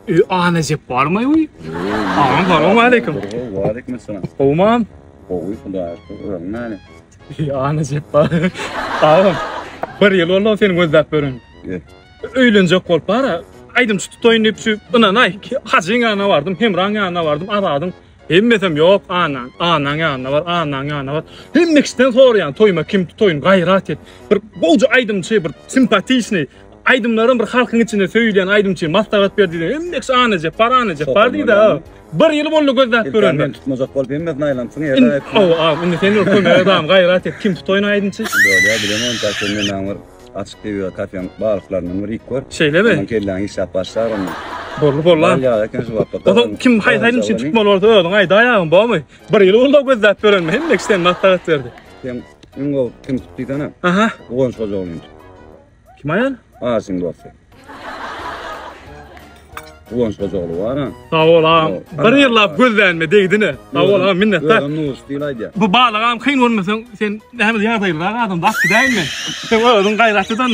Öý Anna Jepbarow oý. Agam salowmaleýkim. Waleýkim salam. Gowmam? Gowy Hudaýa şükür. Özüň näle? Anna Jepbar. Agam bir ýyl boldy seni gözläp ýörün. Öýlenjek bolup bara aýdymçy tutaýyn diýip şu ynanaý Hajyň ýanyna bardym, Hemraň ýanyna bardym, Azadyň hemmesem ýok, Annaň, Annaň ýanyna bar, Annaň ýanyna bar. Hemme kişiden soraýan toýuma kim tutaýyn, gaýrat et. Bir gowja aýdymçy, bir simpatiçnyý Aýdymlarym bir halkyň içinde söýülýän aýdymçy maslahat ber diýdi. Hemme kişi Anna Jepbar, Anna Jepbar diýdi. Ha. Bir ýyl boldy gözläp görenler. Men tutmajak bolup hemmesini aýlanypsyň ýerde. Hawa, agam, indi sen bir kömek et agam, gaýrat et. Kim tutaýyn aýdymçy? Bolýar, bilemok, entäk sen nämäň bir açyk tebigat kafeň balyklaryndan bir iýip gör. Şeýlemi? Ondan kelläň işläp başlar onda. Boldy, boldy. Bal ýaly eken şu wagtda. Ozal kim haýsy aýdymçyny tutmaly bolsa özüň aýdaý agam, bormy? Bir ýyl boldy gözläp görenime, hemme kişi sen maslahat berdi. Sen iň gowy kim tut diýsene? Aha. Guwanç Hojaoglyny tut. Kim aýal? Aşyň dosty. Guwanç Hojaogly bar-a. Sag bol agam. Bir ýyllap gözlänime degdine. Sag bol agam minnetdar. Özem Nury stil aýdýar. Bu balagam kyn görmeseň sen näme ýagdaýlyrak adam, alyp gidäýin men. Sen özüň gaýratlydan.